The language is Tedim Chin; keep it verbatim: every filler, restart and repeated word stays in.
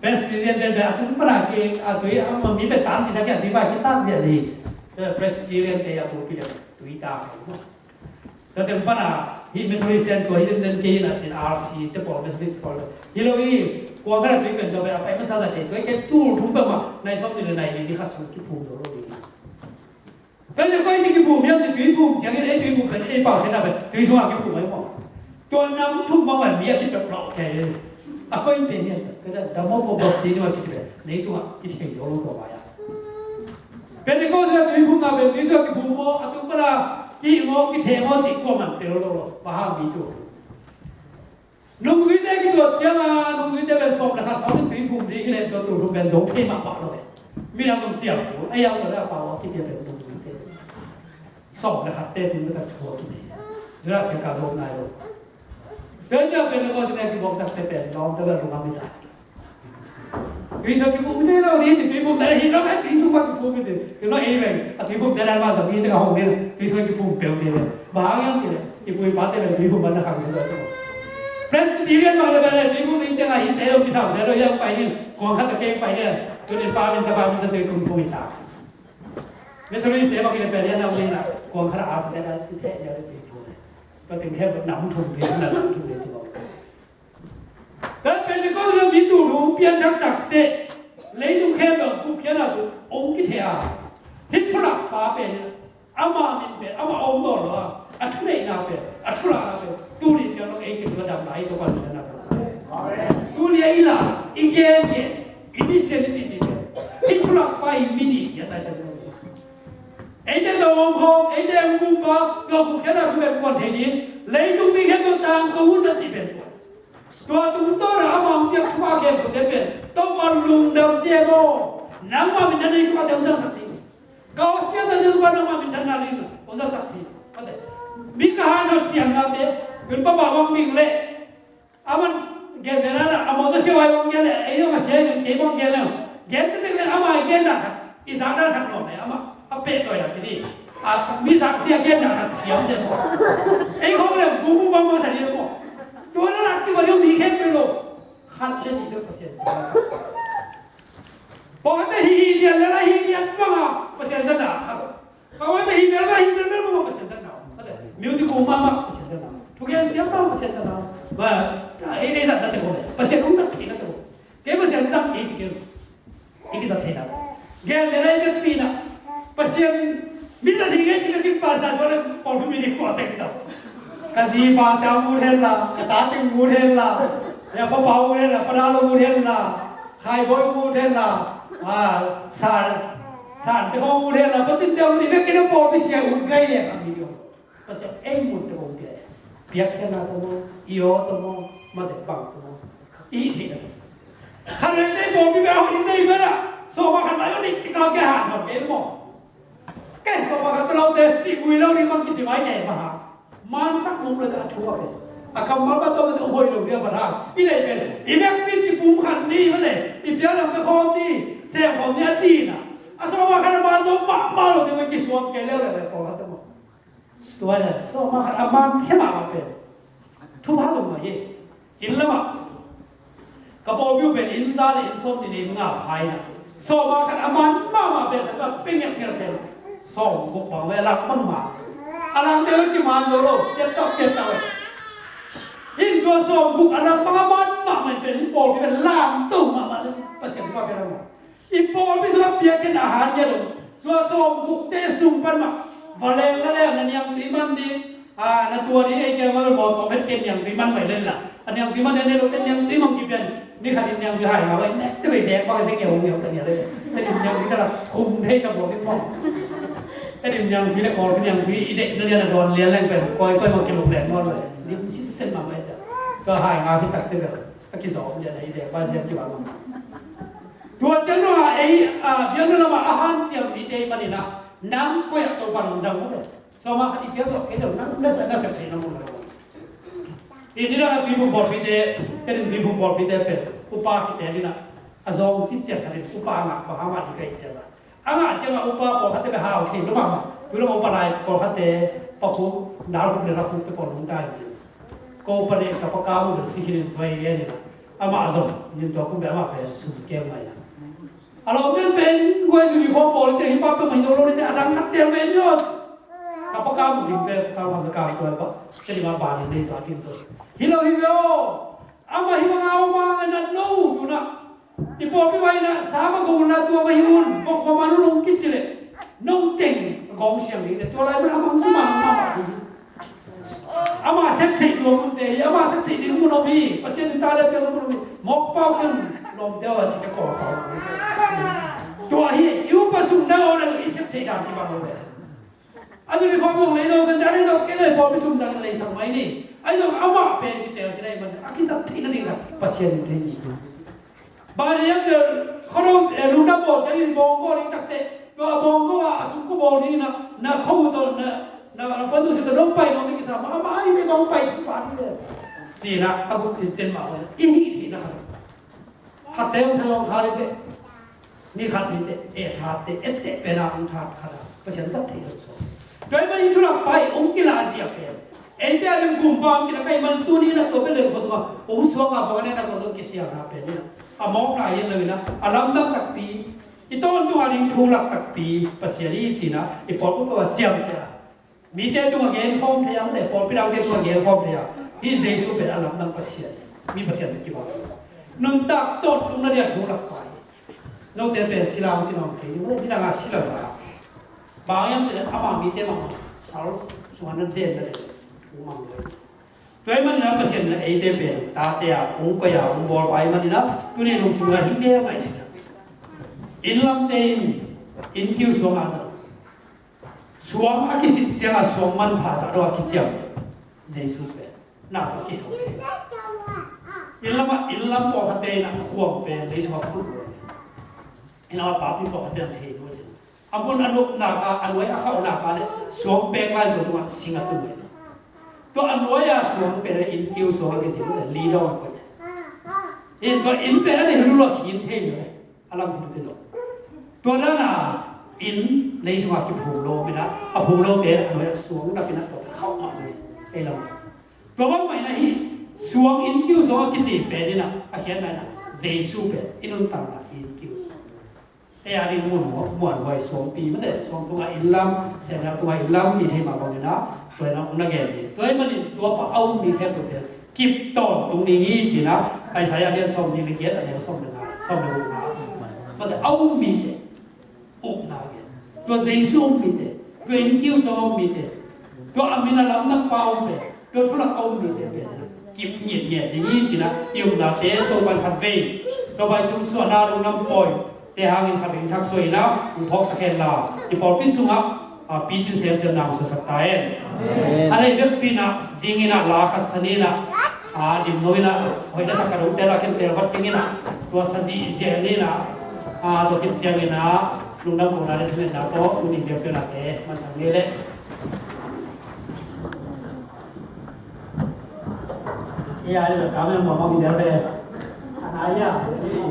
Presbyterian te a tung pana ke a tui a ma mi pe tan si sa ke a tui ba ki tan dia ni. Presbyterian te a pu pi le tui ta. Ka tem pana hi Methodist ten tua hi ten ke hi na tin R C te pawl Methodist pawl. Hi lo hi kua ka tui pen tua pen a pai masa sa ke tua ke tu thum pe ma nai som ni le nai ni khat sung ki phum lo lo ni. Tua le koi ti ki phum hiam ti tui phum tiang in ei tui phum pen ei pau khen na pen tui sung a ki phum ai mo. Tua nam thum ma wan mi a ki pek lo ke. A koi pen hiam ka da da mo ko bok ti ma ki pen nei tua ki thei lo lo tua ba ya. Pentecost la tui phum na pen tui sung a ki phum mo a tung pana ki mo ki thei mo ti ko man pe lo lo lo ba ha mi tu. Nungzuite kituat cianga nungzuite pen sawm le khat khawng in tui phum ding hi leh tua tul thum pen zo thei mahmah lo ve. Midang zong ciang tul a yang lo le a pau a kipia pen nungzuite sawm le khat te tun bek a thu a kinei. Judas Iskariot zo nai lo. Tua ciang pen na ko sine kibuak takte pen lawmte le lungam i ta. Tui sung kiphum te lo ni, tui phum te hi lo, tui sung kiphum te. Tui lo ei veng, a tui phum te dan ma sa mi te ka hong ni, tui sung kiphum pe te. Ba yang ti le, i pu i pa te le tui phum ban na khang te. Presbyterian ma le ba le tui phum ni te ngai se lo ki sa se lo yang pai ni, kong khat te pai ni. Tui ni pa min ta pa min ta tui phum phum ta. Methodist te ma ki le pe ya na ni na, kong khat a sa te na ti te ya le tui phum. Ka ting he nam thum te na nam thum te ti ba. Tua Pentecost le mi tul hong pian thak tak teh leitung khempeuh kup khiatna tung hong kithei a, hih thulak pa pen ama min pen ama om nawn lo a, a thuneihna pen a thulakna pen tuni ciang lo ei ken tua dam lai tua pan na tua. Tuni a i la i gen gen i mission i ci ci pen i thulak pa i min i khiat lai ta. Eite tua om khawm eite ang kumpa tua kup khiatna tung pen kuan thei ni leitung mi khempeuh tang ko hun na ci pen tua. Tua tungtawn a amau piak thupha khempeuh te pen Topa lungdam sia maw? Nangmah minthanna ding Topa te hong zangsak ding. Ka aw siatna ding Topa nangmah minthanna ding hong zangsak ding. Mi ka hanhot siamnate tun papa bang ding leh aman gen ve nana amau ta sia vai bang gen leh ei zong a sia in kei bang gen leh gen te tek leh ama i genna khat i zakna khat nuam leh ama a pehtawi a ci ding. A mi zak ding a genna khat siam te maw? Ei khong leh bubu bang bang sa ding maw? Tua na lak kiva deuh mi khempeuh lo. Khat le nih bek Pasian. Pawlkhatte hi hi lian le la hi lian banga Pasian zatna khat. Pawlkhatte hi lian le hi lian banga Pasian zatna. Music kong mama Pasian zatna. Thugen siam mama Pasian zatna. Ba ei ei zatna te ko Pasian hong zat theihna te ko. Kei Pasian zat kei ci kei. I kizat theihna gen den a i vekpihna Pasian mi zat hi ngei ci ka kipasa suak le pawlpi mi dik kua tek ta. Ka zi pa sia mu hen la ka ta teng mu hen la ya pa pa mu hen la pa da lo mu hen la khai boi mu hen la a san san te ko mu hen la pa tin te mu ni vek kina pawlpi sia un kai le ka mi dio. Pasian ei mun te ko pia piak kena to mo i o to mo ma te bang to mo i thei na. Khan hei tei bawm mi bel hong ding nei bel a sawma khan mai dik tika kia han hon kei maw? Kei sawma khan bel hong te si vui lo ding bang kici mai kei ma ha. Man sak mong lo a thu a pe a kammal ba to ba to hoi lo dia ba ha i nei bel i nek pin ki pum khan ni ba le i pia lam ka khom ni sem khom ni a ci na. A sawma khan a man zo ma ma lo ding ba kisuak kei leu le le pawlkhat te maw? Tua le sawma khat a man khe mahmah pen thupha zong mah hi. Inn lamah ka pawlpi uh pen inn za le inn sawm ni le inn nga phai na sawma khat a man mahmah pen khat a pe ngelh ngelh pen sawm khuk bang ve lak bang mah a lang te kiman zo lo piat tak piat tak ve. Hin tua sawm khuk a lak bang a man mahmah pen hin pawlpi pen lam to mahmah le Pasian pa pen a mah. I pawlpi sungah piakin a han ngiat uh tua sawm gukte sung pan mah va leng la leng na niangtui man ding a na tua ding ei keng mal mawtaw met ken niangtui man vai len la a niangtui man len lo ken niangtui man kipian ni khat in niangtui hai ngau vai nek te vai dek bang se ngiau ngiau ta nia le ken niangtui ta la khum thei ta bawk in mawk ken niangtui le khawl niangtui i dek na lian a dawn lian leng pen koi koi ma kilum leng maw le lim sitsen ma mai ca ka hai ngau hi tak te bel a kizawm lian a i dek bang se kibang. Tua ciang nungah ei biakna lamah a hanciam mite i paninah nang koiah Topa nong zang uh le sawma khat i piak zawh kei lo nang na sa na sa thei nang uh lo. I nidang a tuiphum pawlpite Tedim tuiphum pawlpite pen upa kite ninah a zawng cincian khatin upa a ngah bang a ngah ding ka hih ciangah a ngah ciangah upa pawlkhatte pen hau thei lo mahmah. Tuilama upa lai pawlkhatte pakhuk nalkhuk le lakhukte pawl lungta in cin ko pane ka paka uh le sikhin in vai lianinah Amah zong, nin tua kum pen amah pen sum kem ngai a. A lawm pen pen guai uniform bawl i te, hi pa pen mai zo lo i te, a dang khat tel pen ni aw. Ka pa kam ding pen, ka kam ka kam tua ba. Ka ding a ba ni nei tua tin tua. Hi lo hi ve aw. Amah hi bang a om a ngai na lo tu na. I pawlpi vai na sa ma gong na tua ma hi un. Bok ma ma nu nong kici le. No teng gong siang ni te tua lai ma amang tu ma ma ma. Ama sep theih tua mun te hi, ama sep theih ding mun om hi, Pasian in ta le piang mun om hi, mawk pau kun lawm deuh a ci te kawl pau. Tua hi, i upa sung na aw le i sep theih dan kibang lo ve. A uniform hong lei lo kan ta le lo ke le pawlpi sung dan lei sang mai ni. Ai dong ama pen kitel kinai man, a kisap theih na ding a Pasian in thei ni. Bang hang hiam cih leh, khuado, eh, lungdam bawl ciangin bawngkaw ding takteh, tua a bawngkaw ah a sungkup bawl ding in ah, na khuamu tawh, na, na, na puantu sung tawh nong pai nuam ding kisam, amah, amah, ai, bawng pai thei pah ding leh. Ci-in ah, a guk in ten mah, i hih theihna khat. Khatte hong tha hong tha ding teh, ni khat ni teh, eh, thatte, etteh pen ah hong that khat ah, Pasian zat thei lo sawm. Tua ahih manin thu lak pai, hong kilahzia pen. Eite a ding kumpa hong kilak ahih manin tuni in ah tua pen leng khua sungah, hong suak a bang a nek a tua sung kisialna pen in ah. A mawk lai hi lo in ah, a lamdang takpi. I tawntung a ding thu lak takpi, Pasian i cihna, i pawlpi pawlpi a ciamteh a. Mite tungah genkhawm thei a, mite pawlpi dangte tungah genkhawm thei a. Hih Jesu pen a lamdang Pasian. Mi Pasian te kibang. Nuntak tawntung na dia thu lak pai. Note pen sila hong cin hong kei, note nidang a sila za. Bang hiam cih leh amah mite mah sal sungah na den na den. Tua ahih manin ah Pasian in ah eite pen tate a, hong koih a, hong bawl pai manin ah, tuni lungsim ah hi kei a ngaihsut a. Inn lamte in, inn kiu suang a zang. Suang a kisit ciang a suang manpha zah dong a kiciam. Jesu pen na tawh kihel thei. Inn lam ah, inn lam pawlkhatte in ah khuang pen lei sung ah phut lo. Inn lam ah papi pawlkhatte in ah thei lo. A mun a nopna ka, a nuai a khauhna ka le suang pek lai tua tungah sing a tung mai. Tua a nuai a suang pen a inn kiu suang a kici le li dong a koih. In tua inn pen a nei hun lo khin thei lo. A lam hun te lo. Tua dan a inn lei sungah kiphum lo, min a, a phum lo pen a nuai a suang na pin a tua khauh mah mai. Ei lam. Tua bang mai na hi suang inn kiu suang a kici pen in a, a khiat mai na Jesu pen i nuntakna inn kiu suang. Ei a ding mun muanhuai suangpi mate, suang tungah inn lam, sianlam tungah inn lam ci thei mah bangin a, tua in a hong na gen hi. Tua ahih manin tua pa a um mi khempeuh pen kip tawntung ding hi ci-in a, Isaiah lian sawmnih le giat a neu sawm le nga, sawm le gukna. Mate a um mite, ukna gen. Tua Jesu a um mite, tua inn kiu sung a um mite, tua a min a lamdang pa a um pen, tua thu lak a um mite pen kip ngiatngiat ding hi ci-in a, i upnate Topa in khatvei, Topa i sung suahna lungdam pawi te hangin khatvei thak suah in a, hong phawksak hen la, i pawlpi sungah, a, picin semsem na hong suaksak ta hen. Amen. A lei vekpi in a, ding in a, la khat sa ni in a, a, dim no in a, hoih na sak ka dong te la ken tel vat ding in a, tua sa zihziah ni in a, a, tua khit ciangin a, lungdam kohna le thungetna tawh, tuni biakpiaknate mansak ni leh. Iya, iya, kami yang ngomong di dalam ya. Anak ayah, ini,